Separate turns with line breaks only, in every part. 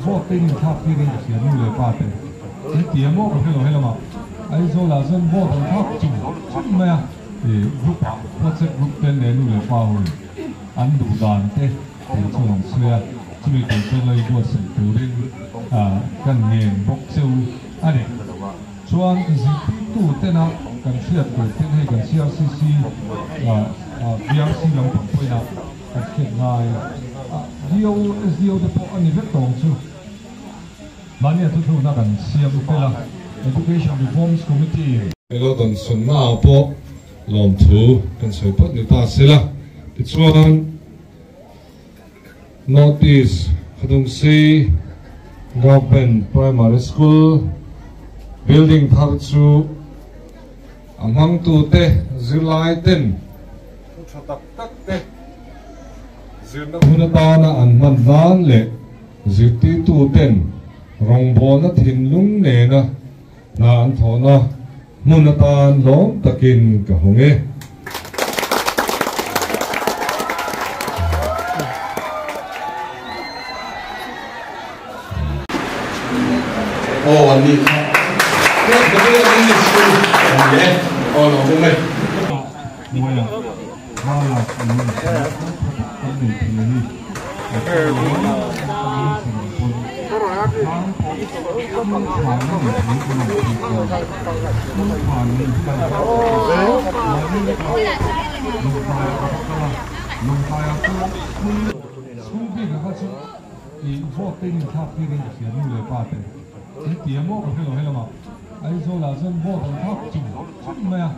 Vote te in inthlak tirin ka hria nu leh pa te in ti a maw ka hre lo helamah Aizawlah chuan vote an thlak chung chung mai a group ah WhatsApp group te leh nu leh pa ho in an duh dan te tih chu an sawi a chumi tur chuan lo inbuatsaih turin kan ngen bawk cheu a ni. Chuan zirtirtu tena kan hriat tur ten hei kan CRCC BRC lampang pawhin a kan hriat ngai a DO, SDO te pawh a ni vek tawng chu mahnia thuthlukna kan siam fel a Education Reforms Committee. Elo dan sunna ah pawh lawmthu kan sawi phawt ni ta sela tichuan North East Khadumsi Government Primary School building thar chu a hmangtute zirlai ten thu tha tak tak te zirna hun atana an hman nan leh zirtirtu ten rawngbawlna thinlung nena hna an thawhna hmun atan lawm takin ka hawng e.
Aw an nih kha. Aw lo awm e.
I vote te in inthlak tirin ka hria nu leh pa te in ti a maw ka hre lo helamah Aizawlah chuan vote an thlak chung chung mai a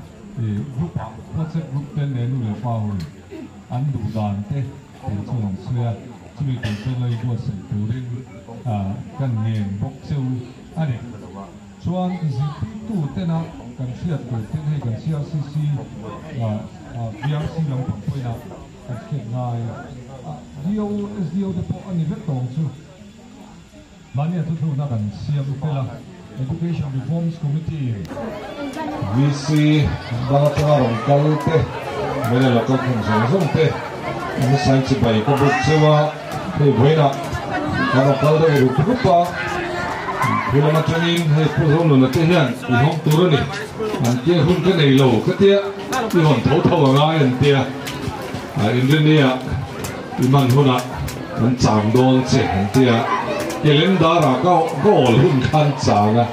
i group ah WhatsApp group te leh nu leh pa ho in an duh dan te tih chu an sawi a chumi tur chuan lo inbuatsaih turin kan ngen bawk cheu a ni. Chuan zirtirtu tena kan hriat tur ten hei kan CRCC BRC lampang pawhin a Kan hriat ngai a, DO, SDO te pawh a ni vek tawng chu. Mahnia thuthlukna kan siam fel a, Education Reforms Committee in.
VC dang atanga rawn kal te, Mela local khum zawng zawng te an sign chibai ka buk cheu a, hei vawiinah kan rawn kal deuh rup rup a, thu lam atangin hei Pu Zonuna te hian i hawng tur a ni, an tia hun ka nei lo ka tia. I hawn tho tho a ngai an tia, Inrinnia i man hunah kan chang dawn che an tia, Calendar ah ka ka awl hun khan chang a,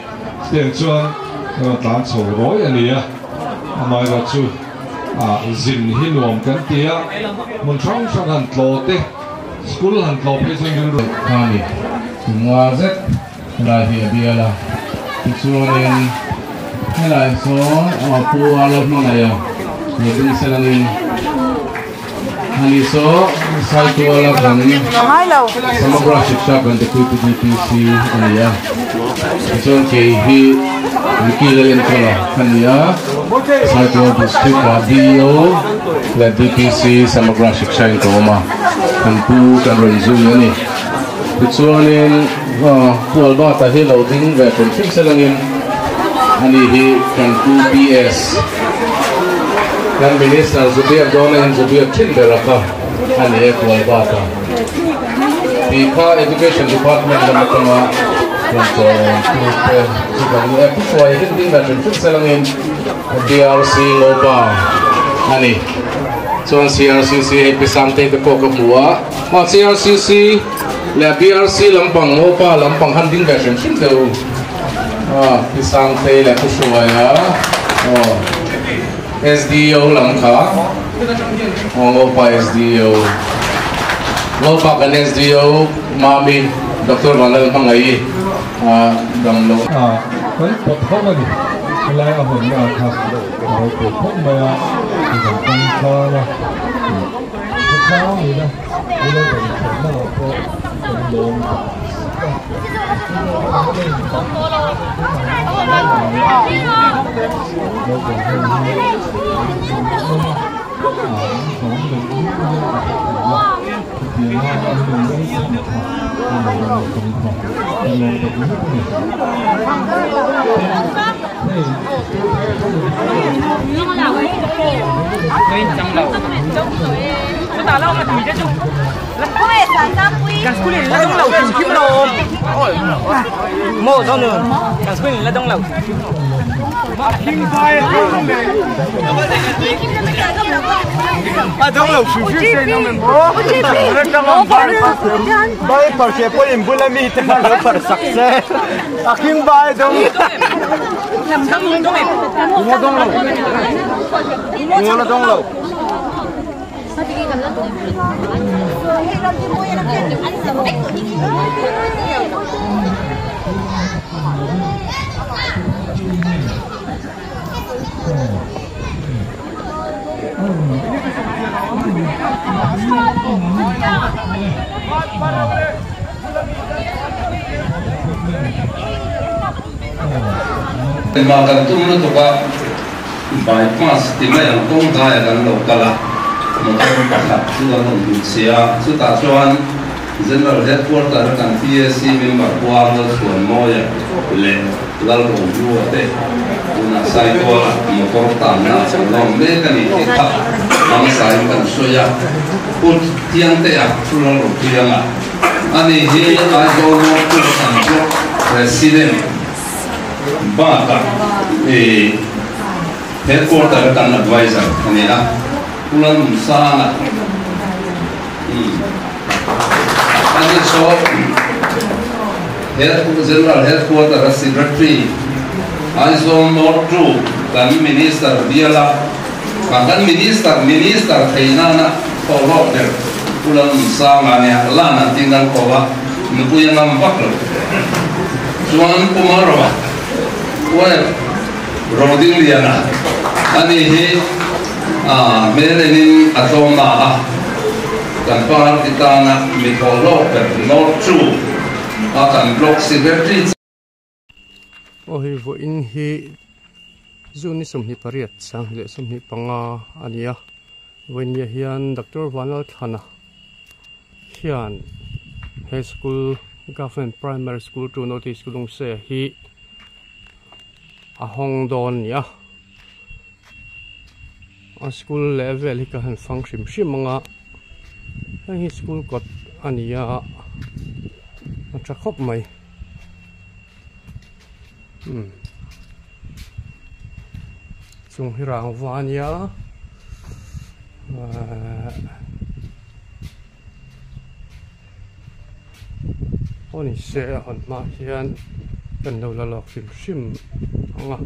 chutiang chuan ka rawn tlan chho rawi a ni a, amaherawh chu zin hi nuam kan ti a, hmun hrang hrang han tlaw te, school han tlaw phei chuan rilru.
Kha ni kum nga zet Helai hi a bial a, tichuanin helai sawn aw pu a lo hmangaih a, he ding sen angin ani saw Saitual a kan Samagra Shiksha kan Deputy DPC a ni a, tichuan kei hi Ricky Lalenkawla ka ni a, Saitual District ah DEO leh DPC Samagra Shiksha in ka awm a, kan pu kan rawn zui a ni. Tichuanin Pu Albert-a hi lo ding ve hrim hrim selangin ani hi kan Pu PS kan Minister Zubiak dawna in Zubiak thin ber a kha a ni e Pu Albert-a tih kha Education Department lam atanga rawn chawiawm tu te chu kan ni e. Pu Hruaia hi ding ve hrim hrim selangin DRC Ngopa a ni. Chuan CRCC hei Pi Sangtei te pawh ka hmu a. Mah CRCC leh BRC lampang Ngopa lampang han ding ve hrim hrim teh u. Ah, Pi Sangtei leh Pu Hruaia aw SDO lam kha aw Ngopa SDO Ngopa kan SDO Mami Doctor Vanlalhmangaih ah dam lo.
Ah, kan pawt ho a ni. Helai a hawnna ah kha a ropui khawp mai a, kan tang tlang a.
Ma kan tum lutuk a, bypass ti mai ang kawng daia kan lo kal a, motor pakhat chu an rawn hmu chhe a, chutah chuan General Headquarter a kan PAC member Puar Lalchhuanmawia leh Lalrohlua te tunah Saituala motor tanna an lawm mek a ni tih kha hmangsain kan sawi a, Pu Thiangtea Pu Lalrothianga ani hi Aizawl North Tucson Block President bakah i Headquarter a kan Adviser a ni a, Pu Lalnunsanga ani saw General Headquarter a Secretary Aizawl North 2 kan Minister biala kan Minister Minister thei nana thawhlawk ber Pu Lalnunsanga nia lan an tin kan ko a, nupui a ngam vak lo. Chuan Pu Malrova Web Rodingliana ani hi hmel enin a tlawm na a, kan party tana mi thawhlawk ber North 2 a kan Block Secretary.
Aw hei vawiin hi June ni 28 2025 a ni a, vawiinniah hian Doctor Vanlalthlana hian he school Government Primary School 2 North East Lungse hi a hawng dawn a ni a, a school level hi ka han fang hrim hrim ang a, heng hi school kawt a ni a, a tha khawp mai umm chung hi rangva a nia ahh aw ni se a hawn hma hian kan lo la lawk hrim hrim ang a.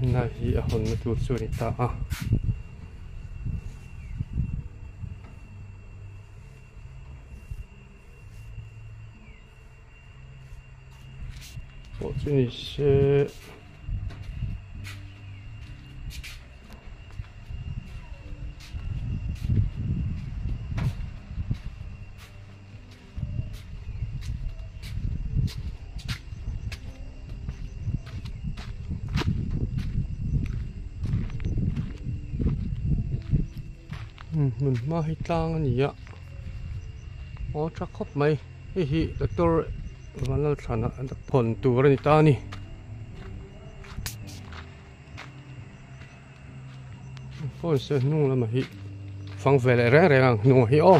Helai hi a hawnna tur chu a ni ta a. Pawh chu ni se. Hmun hma hi tlang a ni a aw tha khawp mai hei hi doctor Vanlalthlana hawn tur a ni ta a ni. Phone se hnung lamah hi fang ve leh reng reng ang hnungah hi aw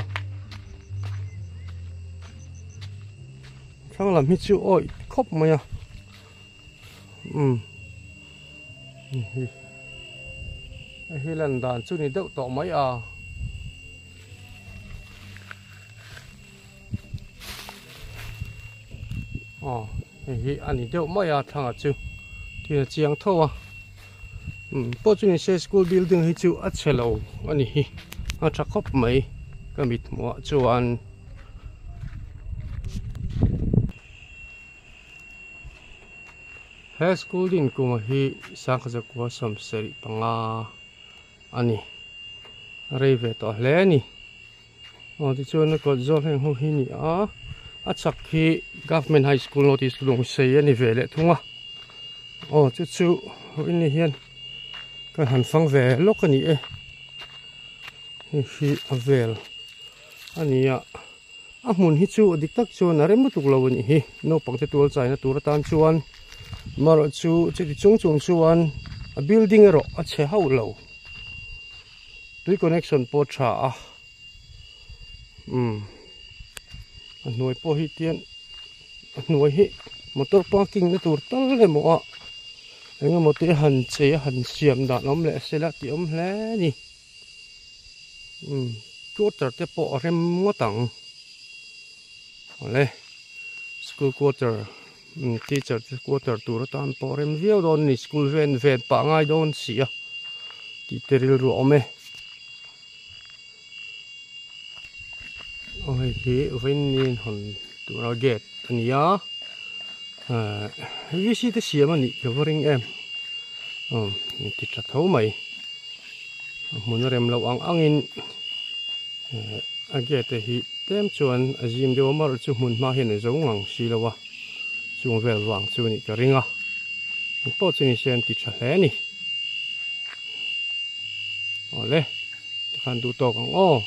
thlang lam hi chu awih khawp mai a umm hei hi lan dan chu ni deuh tawh mai a. Aw hei hi a ni deuh mai a thlangah chu thil a chiang tho a umm pawh chu ni se school building hi chu a chhe lo a ni hi a tha khawp mai ka mit hmuh ah chuan. He school din kuma hi sangkhaza kua 75 a ni a rei ve tawh hle a ni. Aw tichuan a kawt zawk heng ho hi a ni a a chak hi government high school notice lungsei a ni ve leh thung a aw chu chu vawiin hian kan han fang ve lawk a ni e hei hi a vel a ni a a hmun hi chu dik tak chuan a rem lutuk lo a nih hi naupang te tual chaina tur atan chuan amaherawhchu chuti chung chung chuan. A building erawh a chhe hauh lo. Tui connection pawh tha a. Umm a hnuai pawh hi tian a hnuai hi motor parking na tur tal emaw a eng emaw te han chei a han siam dan awm leh sela tih awm hle a ni. Umm quarter te pawh a rem ngawt ang. Awle school quarter umm teacher te quarter tur atan pawh a rem viau dawn a ni school ven ven pah a ngai dawn si a tih te rilru a awm e. Aw hei hi vawiin hawn tura gate a ni a ahh V C te siam a nih ka va ring em aw in ti tha tho mai a hmun a rem loh ang angin ehh a gate hi tlem chuan a zim deuh a amaherawhchu chu hmun hma hian a zo ngang si lo a chung vel vang chu a nih ka ring a engpawh chu ni se an ti tha hle a ni. Awle tikhan duh tawk ang aw.